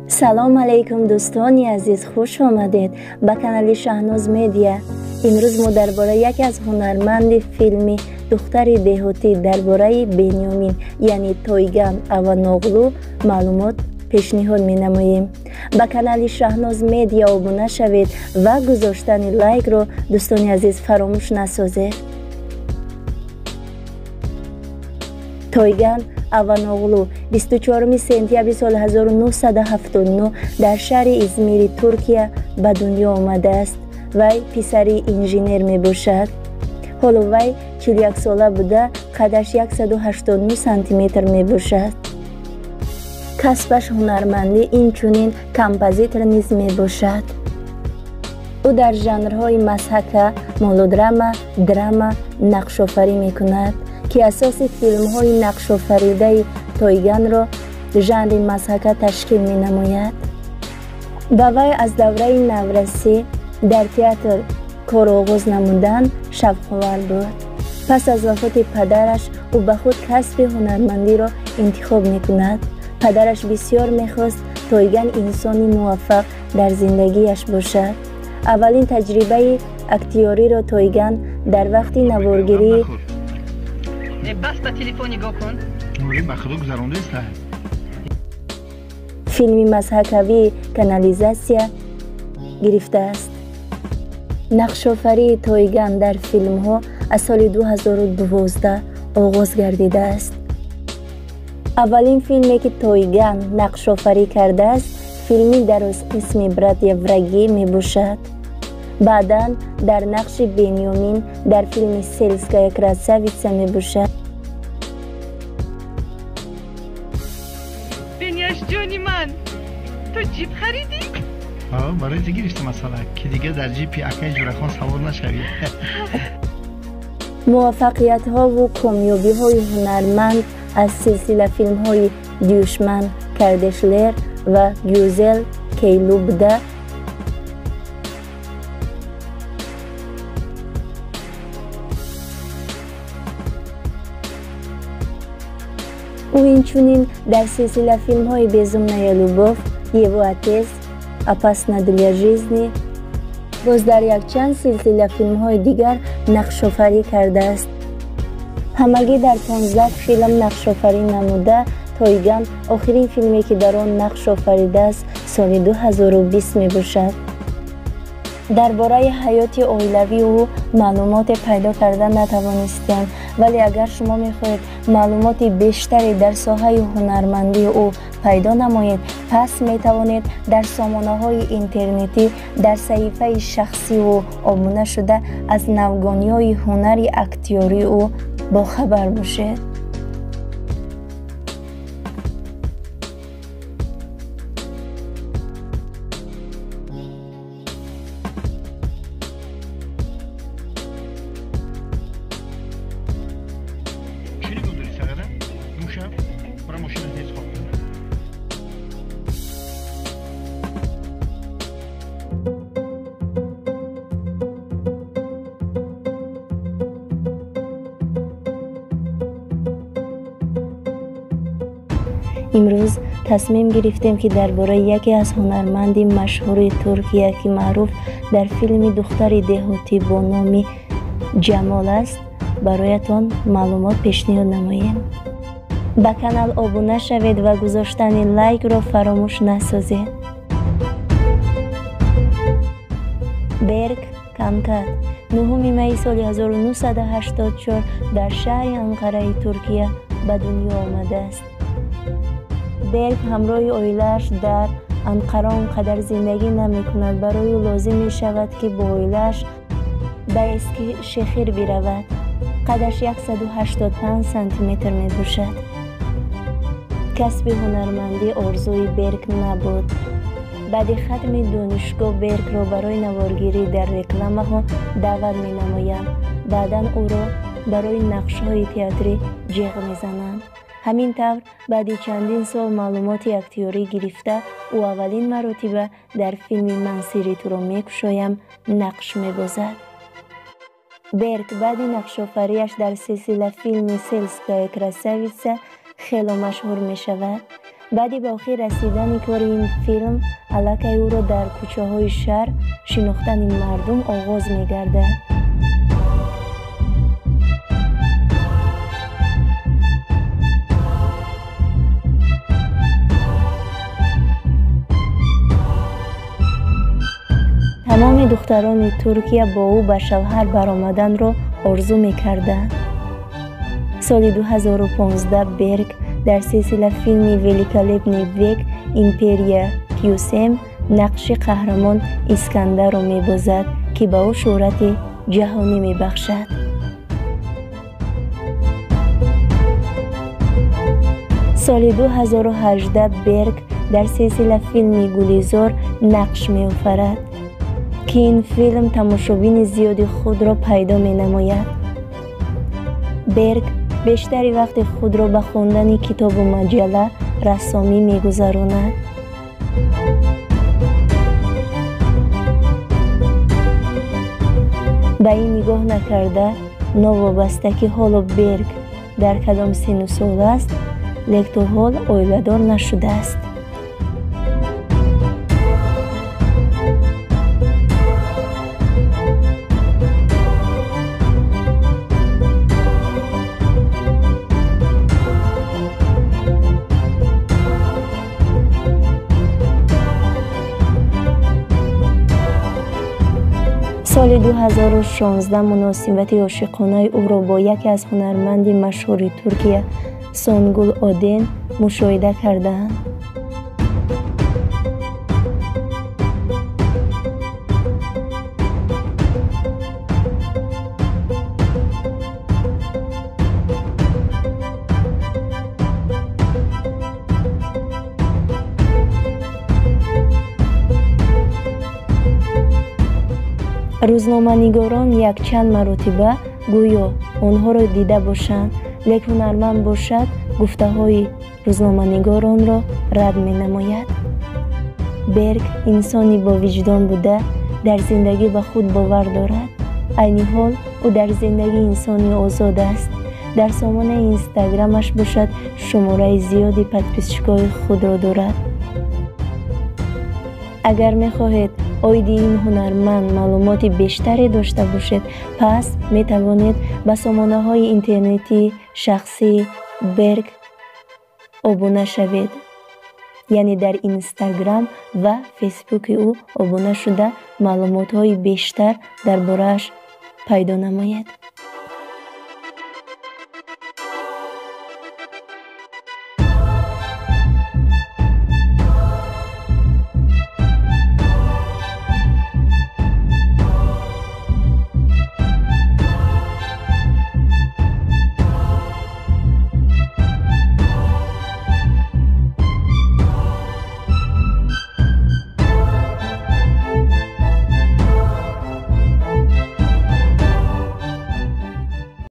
Салом алейкум, дӯстони азиз, хуш омадед ба канали Шаҳноз Медиа. Имрӯз мо дар бораи яке аз ҳунарманди филми Духтари деҳотӣ, дар бораи Бенёмин, яъне Тойган Аваноғлу маълумот пешниҳод менамоем. Ба канали Шаҳноз Медиа обуна шавед ва гузоштани лайкро, дӯстони азиз, фаромӯш насозед. Тойган Аваноғлу 24 сентябри соли 1979 дар шаҳри Измири Туркия ба дунё омадааст. Вай писари инженер мебошад. Ҳоло вай 41 сола буда, қадаш 189 сантиметр мебошад. Касбаш ҳунармандӣ, инчунин композитор низ мебошад. Ӯ дар жанрҳои масҳака, мелодрама, драма нақшофарӣ мекунад, ки асоси филмҳои нақшофаридаи Тойганро жанри масҳака ташкил менамояд. Ба вай аз давраи наврасӣ дар театр корогъоз намудан шавқовар буд. Пас аз вафоти падараш ӯ ба худ касби ҳунармандиро интихоб мекунад. Падараш бисёр мехост Тойган инсони муваффақ дар зиндагиаш бошад. Аввалин таҷрибаи актиёриро Тойган дар вақти наворгирии филми масҳакавии Канализатсия гирифтааст. Нақшофарии Тойган дар филмҳо аз соли 2012 оғоз гардидааст. Аввалин филме, ки Тойган нақшофарӣ кардааст, филми дарозқисми Братья враги мебошад. Баъдан дар нақши Бенёмин дар филми Сельская красавица мебошад. Беняш, ҷони ман, ту ҷип харидӣ? Барои чӣ гирифти, масъала ки дигар дар ҷипи акаи Ҷурахон савор нашавӣ. Муваффақиятҳову комёбиҳои ҳунарманд аз силсила филмҳои Дюшман Кардешлер ва Гюзел Кейлу буда, ӯ инчунин дар силсила филмҳои Безумная любовь, Его отец, Опасна для жизни, боз дар якчанд силсила филмҳои дигар нақшофарӣ кардааст. Ҳамагӣ дар 15 филм нақшофарӣ намуда, Тойган охирин филме, ки дар он нақш офаридааст, соли 2020 мебошад. Дар бораи ҳаёти оилавии ӯ маълумоте пайдо карда натавонистем, вале агар шумо мехоҳед маълумоти бештаре дар соҳаи ҳунармандии ӯ пайдо намоед, пас метавонед дар сомонаҳои интернетӣ дар саҳифаи шахсии ӯ обуна шуда, аз навгониҳои ҳунари актёрии ӯ бохабар бошед. Имрӯз тасмим гирифтем, ки дар бораи яке аз ҳунарманди машҳури Туркия, ки маъруф дар филми Духтари деҳотӣ бо номи Ҷамол аст, бароятон маълумот пешниҳод намоем. Ба канал обуна шавед ва гузоштани лайкро фаромӯш насозед. Берк Канкат 9 майи соли 1984 дар шаҳри Анқараи Туркия ба дунё омадааст. Берк ҳамроҳи оилааш дар Анқара он қадар зиндагӣ намекунад. Барои ӯ лозим мешавад, ки бо оилааш ба Эскишехир биравад. Қадаш 185 сантиметр мебошад. Касби ҳунармандӣ орзуи Берк набуд. Баъди хатми донишгоҳ Беркро барои наворгирӣ дар рекламаҳо даъват менамоянд. Баъдан ӯро барои нақшҳои театрӣ ҷеғ мезананд. Ҳамин тавр, баъди чандин сол маълумоти актиёрӣ гирифта, ӯ аввалин маротиба дар филми Ман сирри туро мекушоям нақш мебозад. Берк баъди нақшофариаш дар силсила филми Сельская красавица хело машҳур мешавад. Баъди ба охир расидани кори ин филм аллакай ӯро дар кӯчаҳои шаҳр шинохтани мардум оғоз мегардад. Тамоми духтарони Туркия бо ӯ ба шавҳар баромаданро орзу мекарданд. Соли 2015 Берк дар силсила филми «Великолепный век. Империя Кюсем» нақши қаҳрамон Искандарро мебозад, ки ба ӯ шӯҳрати ҷаҳонӣ мебахшад. Соли 2018 Берк дар силсила филми «Гулизор» нақш меофарад, ки ин филм тамошобини зиёди худро пайдо менамояд. Берк бештари вақти худро ба хондани китобу маҷалла, рассомӣ мегузаронад. Ба ин нигоҳ накарда, новобаста ки ҳоло Берк дар кадом синну сол аст, лек то ҳол оиладор нашудааст. Соли 2016 муносибати ошиқонаи ӯро бо яке аз ҳунарманди машҳури Туркия Сонгул Оден мушоҳида кардаанд. Рӯзноманигорон якчанд маротиба гӯё онҳоро дида бошанд, лек ҳунарманд бошад гуфтаҳои рӯзноманигоронро рад менамояд. Берк инсони бовиҷдон буда, дар зиндагӣ ба худ бовар дорад. Айни ҳол ӯ дар зиндагӣ инсони озод аст. Дар сомонаи инстаграмаш бошад шумораи зиёди подписчикои худро дорад. Агар мехоҳед оиди ин ҳунарманд маълумоти бештаре дошта бошед, пас метавонед ба сомонаҳои интернетии шахсии Берк обуна шавед, яъне дар Инстаграм ва Фейсбуки ӯ обуна шуда маълумотҳои бештар дар борааш пайдо намоед.